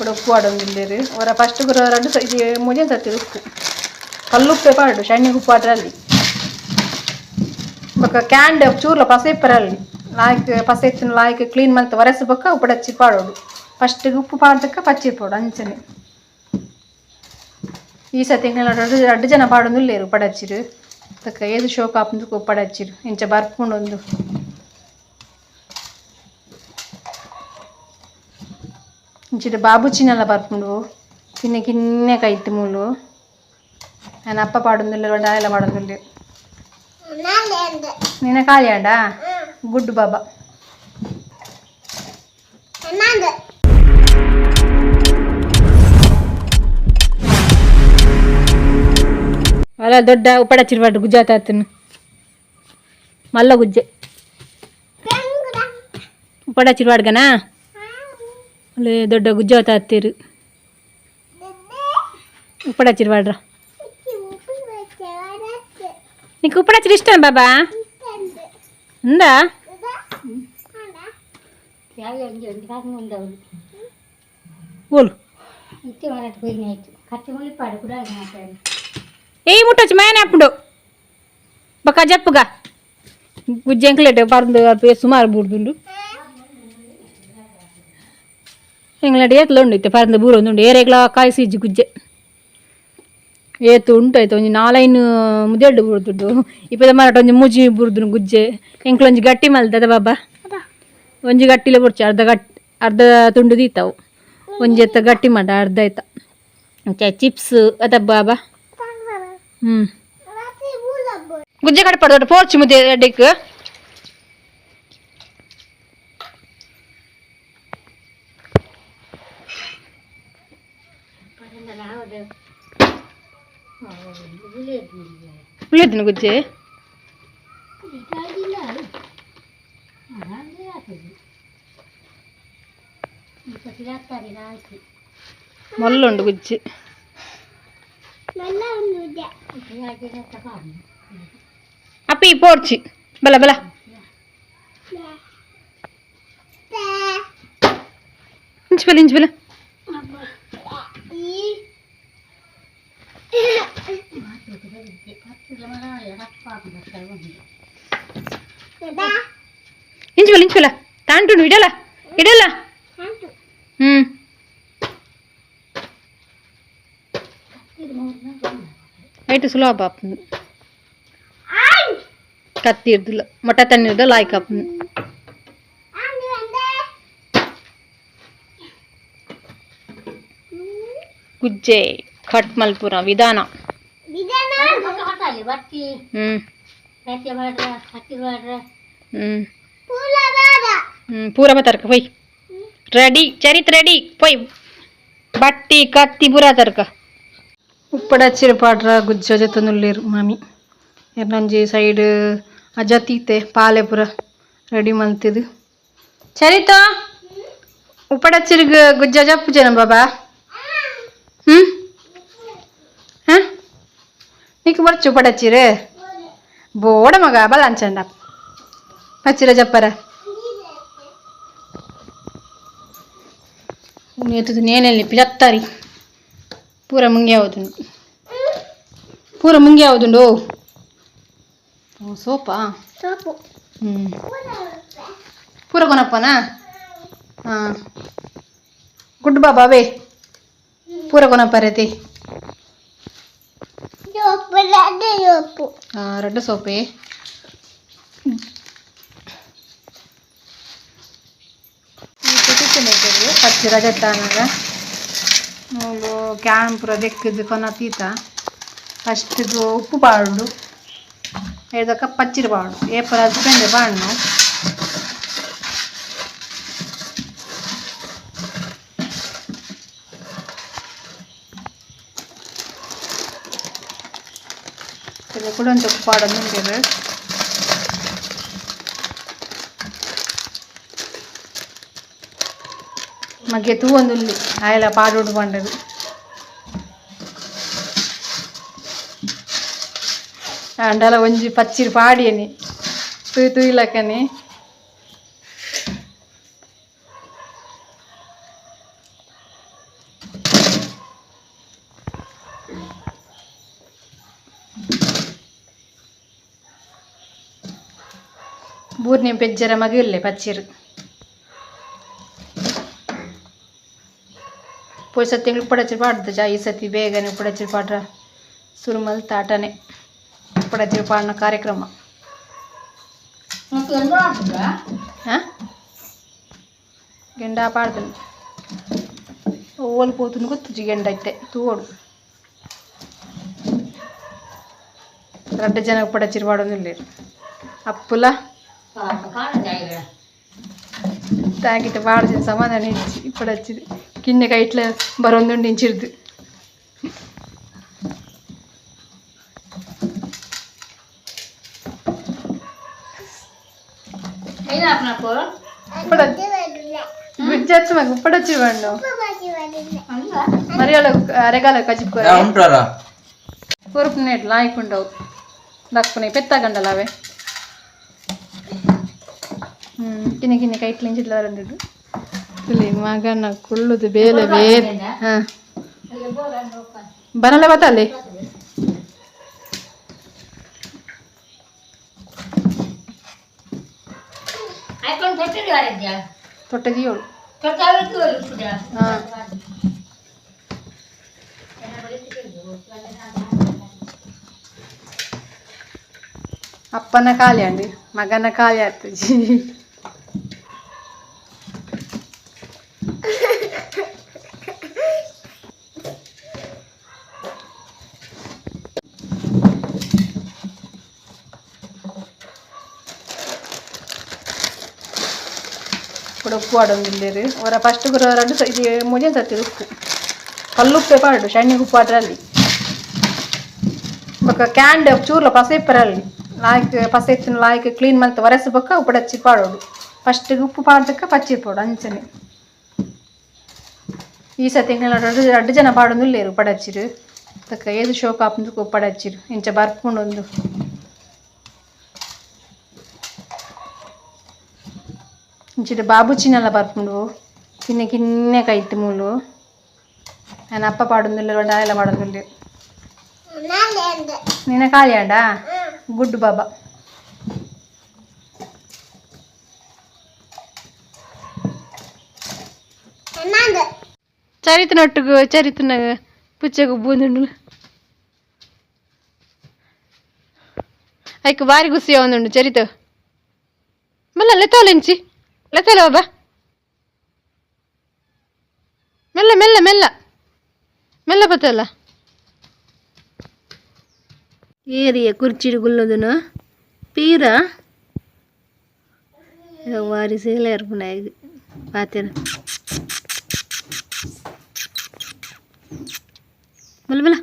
ఇప్పుడు ಉಪ್ಪು ಆಡೊಂದಿಲ್ಲೇರು ಅವರ ಫಸ್ಟ್ ಗುರ ರಡ್ಡು ಇದು ಮೂಜೆ ಸತಿ ಉಪ್ಪು ಕಲ್ಲುಪ್ಪೆ ಪಾಡು ಶಣ್ಣಿ ಉಪ್ಪು ಆಡ್ರಲ್ಲಿ ಬೊಕ್ಕ ಕ್ಯಾಂಡ್ ಚೂರ್ಲ ಪಸೆ ಇಪ್ಪರಲ್ಲಿ ಲಾಯ್ಕ್ ಪಸೆ ಇತ್ತಿನ ಲಾಯ್ಕ್ ಕ್ಲೀನ್ ಮಲ್ತ್ ಒರೆಸ್ ಬೊಕ್ಕ ಉಪ್ಪಡಚ್ಚಿ ಪಾಡೋಡು ಫಸ್ಟ್ ಉಪ್ಪು ಪಾಡ್ದಕ್ಕ ಪಚ್ಚಿ ಪಾಡು ಅಂಚನೆ ಈ ಸತಿ ಎಂಕ್ಲೆನ ರಡ್ಡು ರಡ್ಡು ಜನ ಪಾಡೊಂದುಲ್ಲೇರು ಉಪ್ಪಡಚ್ಚಿರು ತಕ್ಕ ಏದು ಶೋಕ್ ಆಪುಂದು ಉಪ್ಪಡಚ್ಚಿರು ಇಂಚ ಬರ್ಪುಂಡೊಂದು ಇಂಚಿಡು ಬಾಬುಚಿನೆಲ್ಲ ಬರ್ಪುಂಡು ಕಿನ್ನೆ ಕಿನ್ನೆ ಕೈತ್ ಮೂಲು ನನ್ನ ಅಪ್ಪ ಪಾಡೊಂದುಲ್ಲೇರು ಆಯೆಲ ಪಾಡೊಂದುಲ್ಲೇರು ನಿನ್ನ ಖಾಲಿ ಆಂಡ ಗುಡ್ ಬಾಬಾ. ಅಲ್ಲ ದೊಡ್ಡ ಉಪ್ಪಡಚ್ಚಿರ್ವಾಡು ಗುಜ್ಜಾತ ಆತನು ಮಲ್ಲ ಗುಜ್ಜೆ ಉಪ್ಪಡಚ್ಚಿರ್ವಾಡ್ಗನಾ ಅಲ್ಲಿ ದೊಡ್ಡ ಗುಜ್ಜಾತ ಆತ್ತೀರು ಉಪ್ಪಡಚ್ಚಿರ್ವಾಡ್ರ. నీకు ఉప్పడచ్చిరు ఇష్టం బాబా ఉందా? ఓలు ఏ ముట్టొచ్చు మేనే అప్పుడు బక్క చెప్పుగా గుజ్జెంకలేట పరుందు సుమారు బూడుతుండు ఎంగలేట ఏతులు ఉండు ఇತ್ತೆ పరందు బూరొందుండు ఏ రేకుల కాయసి ఇజ్జి గుజ్జೆ ಏತು ಉಂಟು ಆಯ್ತು ಒಂಜಿ ನಾಲೈನ್ ಮುದೆಲ್ಡು ಬೂರ್ದುಂಡು ಇಪ್ಪದ ಮರಟ ಒಂಜಿ ಮೂಜಿ ಬೂರ್ದುಂಡು ಗುಜ್ಜೆ ಎಂಕ್ಲ ಒಂಜಿ ಗಟ್ಟಿ ಮಲ್ದದ ಬಾಬಾ ಒಂಜಿ ಗಟ್ಟಿಲೆ ಬೊರ್ಚಿ ಅರ್ಧ ಗಟ್ಟಿ ಅರ್ಧ ತುಂಡು ದೀತಾವು ಒಂಜಿ ಎತ್ತ ಗಟ್ಟಿ ಮಾಡ ಅರ್ಧ ಆಯ್ತ ಚಿಪ್ಸ್ ಅದ ಬಾಬಾ. ಹ್ಞೂ ಗುಜ್ಜೆ ಕಡೆ ಪಡ್ದೊಡ್ಡ ಪೋರ್ಚಿ ಮುದ್ದೆ ಅಡ್ಡಿಕ್ ಉಳಿದಿನ ಗುಜ್ಜೆ ಮಲ್ಲುಂಡು ಗುಜ್ಜೆ ಅಪ್ಪಿ ಪೋರ್ಚಿ ಬಲ ಬಲ ಇಂಚ್ ಬಲ ಇಂಚ್ ಬಲ ಇಂಚ್ ಬಲ ಇಂಚ್ ಬಲ ತಾಂಟುಂಡು ಇಡಲ್ಲ ಇಡಲ್ಲ. ಹ್ಞೂ ಐಟು ಸುಲಭ ಆಪುಂಡು ಕತ್ತಿ ಇರ್ದಿಲ್ಲ ಮೊಟ್ಟ ತಣ್ಣೀರ್ದ ಲಾಯ್ಕ್ ಆಪುಂಡು ಗುಜ್ಜೆ ಕಟ್ ಮಲ್ಪುರ ವಿಧಾನ. ಹ್ಞೂ ಹ್ಞೂ ಹ್ಞೂ ಪೂರ ಬತ್ತರ್ಕ ಪೊಯ್ ರೆಡಿ ಚರಿತ್ ರೆಡಿ ಪೊಯ್ ಬಟ್ಟಿ ಕತ್ತಿ ಪೂರ ತರ್ಕ ಉಪ್ಪಡಚ್ಚಿರ ಪಾಡ್ರ ಗುಜ್ಜ ಜೊತೊಂದುಲ್ಲೇರು ಮಾಮಿ ಎರ್ನೊಂಜಿ ಸೈಡ್ ಅಜ್ಜ ತೀತೆ ಪಾಲೆ ಪೂರ ರೆಡಿ ಮಲ್ತಿದ್ದು ಚರಿತ ಉಪ್ಪಡಚ್ಚಿರ್ಗ್ ಗುಜ್ಜ ಜಪ್ಪುಜನ ಬಾಬಾ. ಹ್ಞೂ ಹಾಂ నీకు ಬರ್ಚು ಉಪ್ಪಡಚ್ಚಿರು ಬೋಡ ಮಗ ಬಲ ಅಂಚಂಡ ಪಚ್ಚಿರ ಜಪ್ಪರ ಎತ್ತದು ನೇನೆಲ್ಲಿ ಪಿಜತ್ತಾರಿ ಪೂರ ಮುಂಗೆ ಆವುದುಂಡು ಪೂರ ಮುಂಗೆ ಆವುದುಂಡು. ಓ ಸೋಪಾ. ಹ್ಞೂ ಪೂರ ಕೊನಪ್ಪನಾ. ಹಾಂ ಗುಡ್ ಬಾಬಾ ಅವೇ ಪೂರ ಕೊನಪ್ಪರತಿ. ಹಾಂ ರಡ್ಡು ಸೋಪೆ ಪಚ್ಚಿ ರಜತ್ತಾನಾಗ ಮೂಲು can ಪೂರ ದೆಕ್ಕದು ಕೊನ ತೀತ ಫಸ್ಟ್ದು ಉಪ್ಪು ಪಾಡುಂಡು ಎದಕ್ಕ ಪಚ್ಚಿರ ಪಾಡು ಏಪರ ಹಸ್ಬೆಂಡ್ ಪಾಡ್ನು ಇದು ಕೂಡ ಒಂದು ಉಪ್ಪು ಪಾಡೊಂದು ಮಗೆ ತೂವೊಂದುಲ್ಲಿ ಆಯಲ ಪಾಡೋಡು ಪಂಡದು ಅಂಡಲ ಒಂಜಿ ಪಚ್ಚಿರ್ ಪಾಡಿಯನಿ ತೂಯ್ ತೂಯ್ಲಕನೆ ಬೂರ್ನೆ ಪೆಜ್ಜರ ಮಗಿಲ್ಲೆ ಪಚ್ಚಿರು ಪೋಯ್ ಸತಿ ಎಂಗ್ಳು ಉಪ್ಪಡಚ್ಚಿರು ಪಾಡ್ದು ಜಾ ಈ ಸತಿ ಬೇಗನೆ ಉಪ್ಪಡಚ್ಚಿರು ಪಾಡ್ರ ಸುರುಮಲ್ ತಾಟನೆ ಉಪ್ಪಡಚ್ಚಿರು ಪಾಡಿನ ಕಾರ್ಯಕ್ರಮ. ಹಾಂ, ಗೆಂಡ ಪಾಡ್ದು ಓಲ್ ಪೋತುಂದು ಗೊತ್ತುಜಿ. ಗೆಂಡ ಇತ್ತೆ ತೂವೊಡು. ರಡ್ಡ್ ಜನ ಉಪ್ಪಡಚ್ಚಿರು ಪಾಡೊಂದುಲ್ಲೆರ್. ಅಪ್ಪುಲ ತಾಗಿಟ ಪಾಡ್ದಿನ ಸಮಾಧಾನ ಇಜ್ಜಿ. ಉಪ್ಪಡಚ್ಚಿರು ಕಿನ್ನೆ ಕೈಟ್ಲ ಬರೊಂದುಂಡು ಇಂಚಿರ್ದು. ಗುಜ್ಜತ್ತು ಮಗ ಉಪ್ಪಡಚ್ಚಿರು ಬಣ್ಣು ಮರಿಯಾಳ ಅರೆಗಾಲ ಕಜಿಪ್. ಉಂಟಾರ. ಕೊರುಪು ನೆಟ್ ಲಾಯ್ಕುಂಡವು ದಕ್ಕುನೆ ಪೆತ್ತ ಗಂಡಲ ಅವೆ. ಕಿನ್ನೆ ಕಿನ್ನೆ ಕೈಟ್ಲಿಂಚಿಟ್ಲ ಬರಂದಿದ್ದು. ಇಲ್ಲಿ ಮಗನ ಕುಳ್ಳುದು ಬೇಲೆ ಬೇರೆ. ಹಾಂ, ಬರಲ್ಲ ಬತ್ತಲ್ಲಿ. ತೊಟ್ಟೆ ದಿಯೋಳು. ಹಾಂ, ಅಪ್ಪನ ಖಾಲಿ ಅಂడి, ಮಗನ ಖಾಲಿ ಆಗ್ತದೆ. ಕೂಡ ಉಪ್ಪು ಆಡೊಂದಿಲ್ಲೇರು ಅವರ ಫಸ್ಟ್ ಗುರು ರಡ್ಡು ಇದು ಮೂಜೆ ಸತಿ ಉಪ್ಪು ಕಲ್ಲುಪ್ಪೆ ಪಾಡು. ಶಣ್ಣಿ ಉಪ್ಪು ಆಡ್ರಲ್ಲಿ ಬೊಕ್ಕ ಕ್ಯಾಂಡ್ ಚೂರ್ಲ ಪಸೆ ಇಪ್ಪರಲ್ಲಿ ಲಾಯ್ಕ್ ಪಸೆ ಇತ್ತಿನ ಲಾಯ್ಕ್ ಕ್ಲೀನ್ ಮಲ್ತ್ ಒರೆಸು. ಬೊಕ್ಕ ಉಪ್ಪಡಚ್ಚಿ ಪಾಡೋಡು. ಫಸ್ಟ್ ಉಪ್ಪು ಪಾಡ್ದಕ್ಕ ಪಚ್ಚಿ ಪಾಡು ಅಂಚನೆ. ಈ ಸತಿ ಎಂಕ್ಲೆನ ರಡ್ಡು ರಡ್ಡು ಜನ ಪಾಡೊಂದುಲ್ಲೆರ್ ಉಪ್ಪಡಚ್ಚಿರು. ತಕ್ಕ ಏದು ಶೋಕ್ ಆಪುಂದು ಉಪ್ಪಡಚ್ಚಿರು ಇಂಚ ಬರ್ಪುಂಡೊಂದು. ಇಂಚಿಡು ಬಾಬು ಚಿನ್ನಲ ಬರ್ಪುಂಡು. ಕಿನ್ನೆ ಕಿನ್ನೆ ಕೈಟ್ ಮೂಲು. ಆಯನ ಅಪ್ಪ ಪಾಡೊಂದುಲ್ಲೆರ್, ಆಯೆಲ ಪಾಡೊಂದುಲ್ಲೆರ್. ನಿನ್ನ ಖಾಲಿ ಆಂಡ ಗುಡ್ಡು ಬಾಬಾ. ಚರಿತನೊಟ್ಟಿಗೆ ಚರಿತನ ಪುಚ್ಚೆಗ್ ಬೂಂದುಂಡು. ಐಕ್ ಬಾರಿ ಖುಷಿ ಆವೊಂದುಂಡು. ಚರಿತ ಮಲ್ಲ ಲೆತ್ತೋಲೆಂಚಿ ಲೆತ್ತೋಲೆ ಬಾಬಾ. ಮೆಲ್ಲ ಮೆಲ್ಲ ಮೆಲ್ಲ ಮೆಲ್ಲ ಬತ್ತಲ್ಲ. ಏರಿಯ ಕುರ್ಚಿಡ್ ಕುಲ್ಲುದುನು ಪೀರ ವಾರಿ ಸೇಲೆ ಇರ್ಪುಂಡು ಆಯ್ಗ್ ಪಾತೆರ. ಬಲ ಬಲ.